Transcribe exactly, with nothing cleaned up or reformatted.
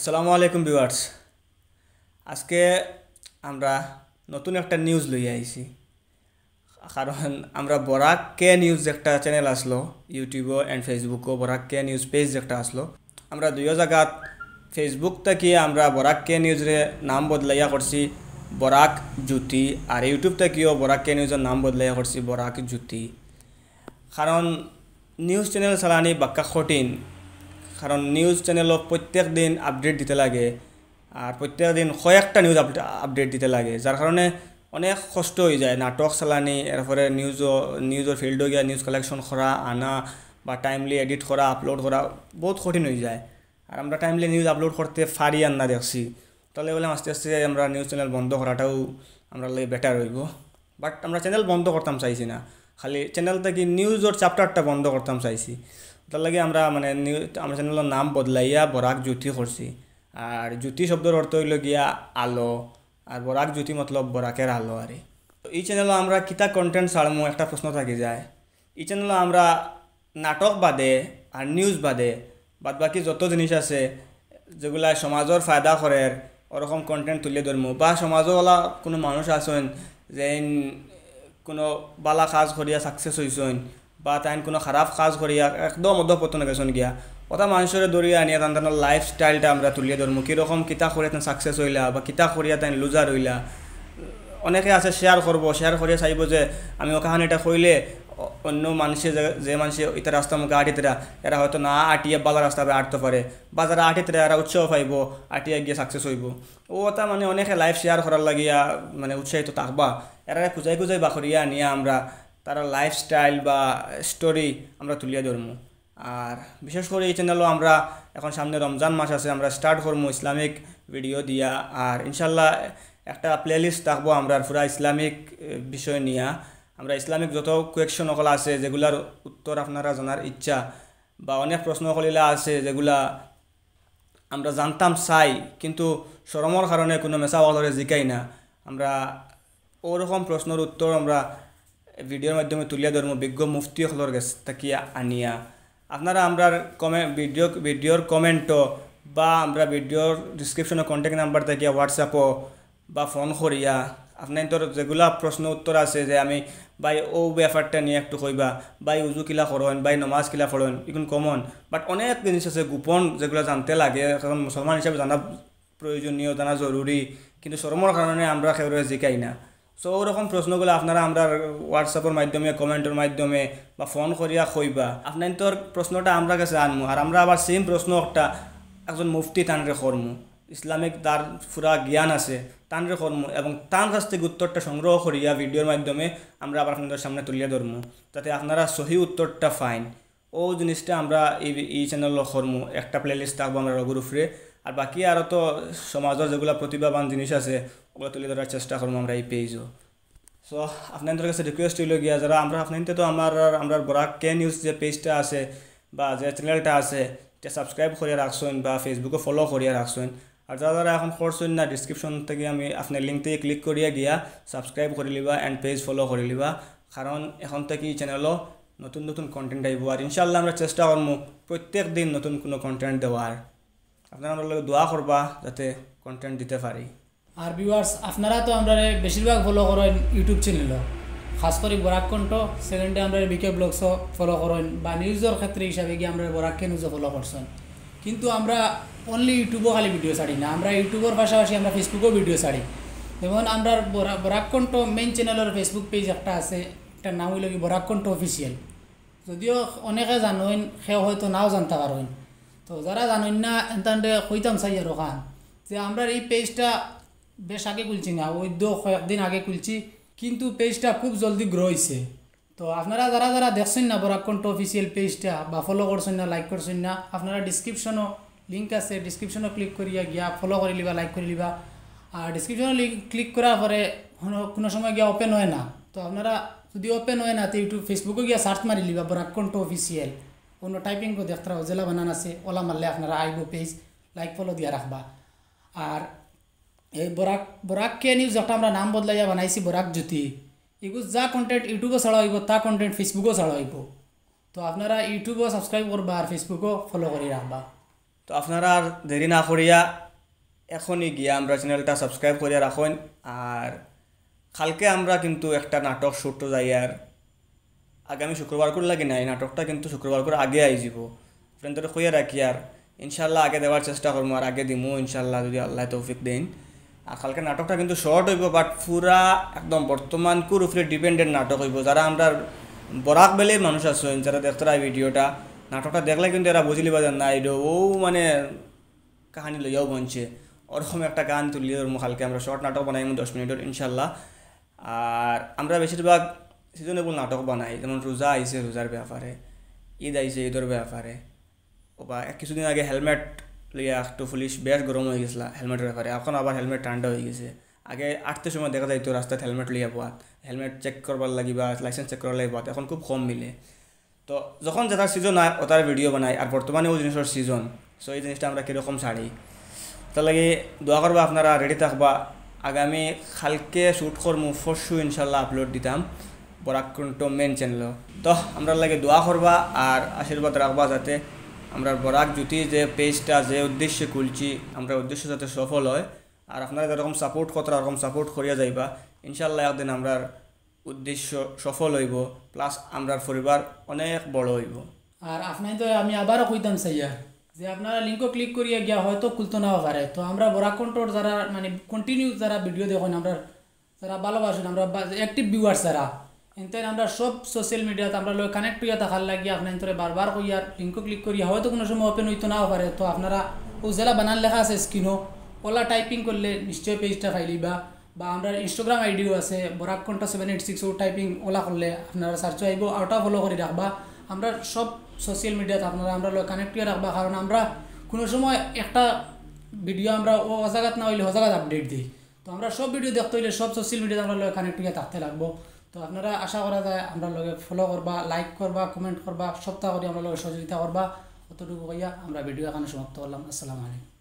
আসসালামু আলাইকুম ভিউয়ার্স, আজকে আমরা নতুন একটা নিউজ লইয়া আইছি। কারণ আমরা বরাক কে নিউজ একটা চ্যানেল আসলো, ইউটিউবও অ্যান্ড ফেসবুকও বরাক কে নিউজ পেজ একটা আসলো। আমরা দুইও জাগাত, ফেসবুক থাকি আমরা বরাক কে নিউজরে নাম বদলাইয়া করছি বরাক জ্যোতি, আর ইউটিউব থাকিও বরাক কে নিউজর নাম বদলাইয়া করছি বরাক জ্যোতি। কারণ নিউজ চ্যানেল চালানি বাক্কা কঠিন, কারণ নিউজ চ্যানেলও প্রত্যেক দিন আপডেট দিতে লাগে, আর প্রত্যেক দিন কয়েকটা নিউজ আপডেট দিতে লাগে, যার কারণে অনেক কষ্ট অইযায় নাটক চালানি, এরপরে নিউজও, নিউজর ফিল্ডও গিয়া নিউজ কালেকশন করা, আনা বা টাইমলি এডিট করা, আপলোড করা বহুত কঠিন অইযায়। আর আমরা টাইমলি নিউজ আপলোড করতে পারি আর না দেখছি, তাইলে বলে আস্তে আস্তে আমরা নিউজ চ্যানেল বন্ধ করাটাও আমরার লাগি বেটার অইবো। বাট আমরা চ্যানেল বন্ধ করতাম চাইছি না, খালি চ্যানেল থাকি নিউজর চ্যাপ্টারটা বন্ধ করতাম চাইছি। তার লাগি আমরা মানে নিউ-, আমরা চ্যানেলর নাম বদলাইয়া বরাক জ্যোতি করছি। আর জ্যোতি শব্দর অর্থ অইলো গিয়া আলো, আর বরাক জ্যোতি মতলব বরাকের আলো আর কি। তো ই চ্যানেলও আমরা কিতা কন্টেন্ট ছাড়মু একটা প্রশ্ন থাকি যায়। ই চ্যানেলও আমরা নাটক বাদে আর নিউজ বাদে বাদ বাকি যত জিনিস আছে যেগুলা সমাজর ফায়দা করের, ওরকম কন্টেন্ট তুলিয়া ধরমু। বা সমাজও ওলা কুনু মানুষ আছইন যেইন কুনু বালা কাজ করিয়া সাকসেস অইছইন, বা তাইন কুনু খারাপ কাজ করিয়া একদম অধঃপতনো গেছইন গিয়া, ওটা মানুষরে ধরিয়া আনিয়া তান তান লাইফস্টাইলটা আমরা তুলিয়া ধরমু। কিরকম কিতা করিয়া তাইন সাকসেস অইলা বা কিতা করিয়া তাইন লুজার অইলা। অনেকে আছে শেয়ার করবো, শেয়ার করিয়া চাইবো যে আমি ও কাহিনীটা কইলে অ-, অন্য মানষে যে, যে মানষে ইতা রাস্তা মুখে আটিতরা, এরা হয়তো না আটিয়া বালা রাস্তা আটতো পারে, বা যারা আটিতরা এরা উৎসাহ পাইবো, আটিয়া গিয়া সাকসেস অইবো। ও ওটা মানে অনেকে লাইফ শেয়ার করার লাগিয়া মানে উৎসাহিত থাকবা, এরা খুঁজাই খুঁজাই বা করিয়া আনিয়া আমরা তারা লাইফস্টাইল বা স্টোরি আমরা তুলিয়া ধরমু। আর বিশেষ করি ই চ্যানেলও আমরা এখন সামনে রমজান মাস আছে, আমরা স্টার্ট করমু ইসলামিক ভিডিও দিয়া। আর ইনশাল্লাহ একটা প্লেলিস্ট থাকবো আমরার পুরা ইসলামিক, এ, বিষয় নিয়া। আমরা ইসলামিক যত কোয়েকশন অকল আছে যেগুলার উত্তর আপনারা জানার ইচ্ছা, বা অনেক প্রশ্ন অকল ইলা আছে যেগুলা আমরা জানতাম চাই, কিন্তু শরমর কারণে কুনু মেসাব অকলরে জিকাই না। আমরা ওরকম প্রশ্নর উত্তর আমরা ভিডিওর মাধ্যমে তুলিয়া ধরমু বিজ্ঞ মুফতি অকলর গেছ থাকি আনিয়া। আপনারা আমরার কমে-, ভিডিও, ভিডিওর কমেন্টও বা আমরা ভিডিওর ডেসক্রিপশনো কন্ট্যাক্ট নাম্বার থাকিয়া WhatsApp-ও বা ফোন করিয়া আপনাইন্তর যেগুলা প্রশ্ন উত্তর আছে যে আমি ভাই ও ব্যাপারটা নিয়া একটু কইবা, ভাই উজু কিলা করইন, ভাই নমাজ কিলা পড়ইন, ইগুন কমন। বাট অনেক জিনিস আছে গোপন যেগুলা জানতে লাগে, কারণ মুসলমান হিসাবে জানা প্রয়োজনীয়, জানা জরুরি, কিন্তু শরমর কারণে আমরা কেউরে জিকাই না। সো ওরকম প্রশ্নগুলা আপনারা আমরার WhatsApp-র মাধ্যমে, কমেন্টর মাধ্যমে বা ফোন করিয়া কইবা। আপনাইন্তর প্রশ্নটা আমরার গেছে আনমু, আর আমরা আবার সেম প্রশ্ন একটা একজন মুফতি তানরে করমু, ইসলামিক তার পুরা জ্ঞান আছে, তানরে করমু এবং তান কাছ থাকি উত্তরটা সংগ্রহ করিয়া ভিডিওর মাধ্যমে আমরা আবার আপনাইন্তর সামনে তুলিয়া ধরমু, যাতে আপনারা সহি উত্তরটা পাইন। ও জিনিসটা আমরা ই, ই চ্যানেলও করমু, একটা প্লেলিস্ট থাকবো আমরার ওগুর উপরে। আর বাকি আরও তো সমাজর যেগুলা প্রতিভাবান জিনিস আছে, ওগুলা তুলিয়া ধরার চেষ্টা করমু আমরা ই পেজও। সো আপনাইন্তর গেছে রিকোয়েস্ট অইলো গিয়া, যারা আমরা আপনাইন্তে তো আমার, আমরার বরাক কে নিউজ যে পেজটা আছে বা যে চ্যানেলটা আছে, ইটা সাবস্ক্রাইব করিয়া রাখছইন বা Facebook-ও ফলো করিয়া রাখছইন। আর যারা যারা এখন করছইন না, ডেসক্রিপশন থাকি আমি আপনার লিংক থাকি ক্লিক করিয়া গিয়া সাবস্ক্রাইব করি লিবা and পেজ ফলো করি লিবা, কারণ এখন থাকি ই চ্যানেলও নতুন নতুন কন্টেন্ট আইবো। আর ইনশাআল্লাহ আমরা চেষ্টা করমু প্রত্যেক দিন নতুন কুনু কন্টেন্ট দেওয়ার। আপনারা আমরার লগে দোয়া করবা যাতে কন্টেন্ট দিতে পারি। আর ভিউয়ার্স, আপনারা তো আমরারে বেশিরভাগ ফলো করইন YouTube চ্যানেলও, খাস করি বরাক কণ্ঠ, সেকেন্ডে আমরারে BK Vlogs-ও ফলো করইন, বা নিউজর ক্ষেত্রে হিসাবে গিয়া আমরারে বরাক কে নিউজও ফলো করছইন। কিন্তু আমরা only YouTube-ও খালি ভিডিও ছাড়ি না, আমরা YouTube-র পাশাপাশি আমরা Facebook-ও ভিডিও ছাড়ি। যেমন আমরার বরা-, বরাক কণ্ঠ মেইন চ্যানেলর Facebook পেজ একটা আছে, এটার নাম অইলো গি বরাক কণ্ঠ অফিসিয়াল। যদিও অনেকে জানইন, কেউ হয়তো নাও জানতা পারইন। তো যারা জানইন না, এনতানরে কইতাম চাই আর ওখান যে আমরার ই পেজটা বেশ আগে খুলছি না, ওই দো কয়েকদিন আগে খুলছি, কিন্তু পেজটা খুব জলদি গ্রো অইছে। তো আপনারা যারা যারা দেখছইন না বরাক কণ্ঠ অফিসিয়াল পেজটা বা ফলো করছইন না, লাইক করছইন না, আপনারা ডেসক্রিপশনো লিংক আছে, ডেসক্রিপশনো ক্লিক করিয়া গিয়া ফলো করি লিবা, লাইক করি লিবা। আর ডেসক্রিপশনো লিংক ক্লিক করার পরে কুনু, কুনু সময় গিয়া ওপেন অয় না, তো আপনারা যদি ওপেন অয় না, তো YouTube, Facebook-ও গিয়া সার্চ মারি লিবা বরাক কণ্ঠ অফিসিয়াল, অন্য টাইপিংও দেখতারা, জেলা বানান আছে, ওলা মারলে আপনারা আইবো পেজ, লাইক ফলো দিয়া রাখবা। আর এই বরাক, বরাক কে নিউজ একটা আমরা নাম বদলাইয়া বানাইছি বরাক জ্যোতি। ইগু যা কন্টেন্ট YouTube-ও ছাড়া অইবো, তা কন্টেন্ট Facebook-ও ছাড়া অইবো। তো আপনারা YouTube-ও সাবস্ক্রাইব করবা আর Facebook-ও ফলো করি রাখবা। তো আপনারা আর দেরি না করিয়া এখনই গিয়া আমরার চ্যানেলটা সাবস্ক্রাইব করিয়া রাখইন। আর কালকে আমরা কিন্তু একটা নাটক শ্যুট যাইয়ার, আগামী শুক্রবারকুর লাগি নাই, নাটকটা কিন্তু শুক্রবারকুর আগে আইযিবো। আপনারারে কইয়া রাখিয়ার, ইনশাআল্লাহ আগে দেওয়ার চেষ্টা করমু, আর আগে দিমু ইনশাআল্লাহ, যুদি আল্লায় তৌফিক দেইন। আর কালকে নাটকটা কিন্তু শর্ট অইবো, but পুরা একদম বর্তমানকুর উপরে ডিপেন্ডেন্ট নাটক অইবো। যারা আমরার বরাক ভ্যালির মানুষ আছইন, যারা দেখতারা এই ভিডিওটা, নাটকটা দেখলে কিন্তু এরা বুঝিলিবা যে না, ইটা অউ মানে কাহিনী লইয়াউ বনছে, ওরকম একটা কাহিনী তুলিয়া ধরমু। কালকে আমরা শর্ট নাটক বানাইমু দশ মিনিটর ইনশাআল্লাহ। আর আমরা বেশিরভাগ সিজনেবল নাটক বানাই, যেমন রোজা আইছে, রোজার ব্যাপারে, ঈদ আইছে, ঈদর ব্যাপারে। ও বা এক কিছুদিন আগে হেলমেট লইয়া একটু পুলিশ বেশ গরম অইগেছিলা হেলমেটর ব্যাপারে, এখন আবার হেলমেট ঠান্ডা অইগেছে। আগে আটতে সময় দেখা যাইতো রাস্তাত হেলমেট লইয়া বওয়াত, হেলমেট চেক করবার লাগি বা লাইসেন্স চেক করার লাগি বওয়াত, এখন খুব কম মিলে। তো যখন যেটার সিজন অয়, ওটার ভিডিও বানাই, আর বর্তমানে অউ জিনিসর সিজন, সো এই জিনিসটা আমরা কিরকম ছাড়ি। তার লাগি দোয়া করবা, আপনারা রেডি থাকবা। আগামী কালকে শ্যুট করমু, পরশু ইনশাআল্লাহ আপলোড দিতাম বরাক কণ্ঠ মেইন চ্যানেলও। তো আমরার লাগি দোয়া করবা আর আশীর্বাদ রাখবা, যাতে আমরার বরাক জ্যোতি যে পেজটা যে উদ্দেশ্যে খুলছি, আমরার উদ্দেশ্য যাতে সফল হয়। আর আপনারা যেরকম সাপোর্ট করতারা, ওরকম সাপোর্ট করিয়া যাইবা, ইনশাআল্লাহ একদিন আমরার উদ্দেশ্য সফল অইবো, প্লাস আমরার পরিবার অনেক বড় অইবো। আর আপনাইনতরে আমি আবারও কইতাম চাইয়ার যে আপনারা লিংকো ক্লিক করিয়া গিয়া হয়তো খুলতো নাও পারে। তো আমরা বরাক কণ্ঠর যারা মানে কন্টিনিউ যারা ভিডিও দেখইন, আমরার যারা ভালোবাসইন, আমরার বা-, অ্যাক্টিভ ভিউয়ার্স যারা, এনতে আমরা সব সোশ্যাল মিডিয়াত আমরার লগে কানেক্ট অইয়া থাকার লাগি আপনাইনতরে বারবার কইয়ার, লিংকো ক্লিক করিয়া হয়তো কুনু সময় ওপেন অইতো নাও পারে। তো আপনারা অউ যেলা বানান লেখা আছে স্ক্রিনো, ওলা টাইপিং করলে নিশ্চয় পেজটা পাইলিবা। বা আমরার ইনস্টাগ্রাম আইডিও আছে, বরাক কণ্ঠ সেভেন এইট সিক্স, অউ টাইপিং ওলা করলে আপনারা সার্চো আইবো, ওটা ফলো করি রাখবা। আমরার সব সোশ্যাল মিডিয়াত আপনারা আমরার লগে কানেক্ট অইয়া রাখবা, কারণ আমরা কুনু সময় একটা ভিডিও আমরা অউ অজাগাত না অইলে হজাগাত আপডেট দেই। তো আমরার সব ভিডিও দেখতে অইলে সব সোশ্যাল মিডিয়াত আমরার লগে কানেক্ট অইয়া থাকতে লাগবো। তো আপনারা আশা করা যায় আমরার লগে ফলো করবা, লাইক করবা, কমেন্ট করবা, সবতা করি আমরার লগে সহযোগিতা করবা। অতটুকু কইয়া আমরা ভিডিও এখানো সমাপ্ত করলাম। আসসালামু আলাইকুম।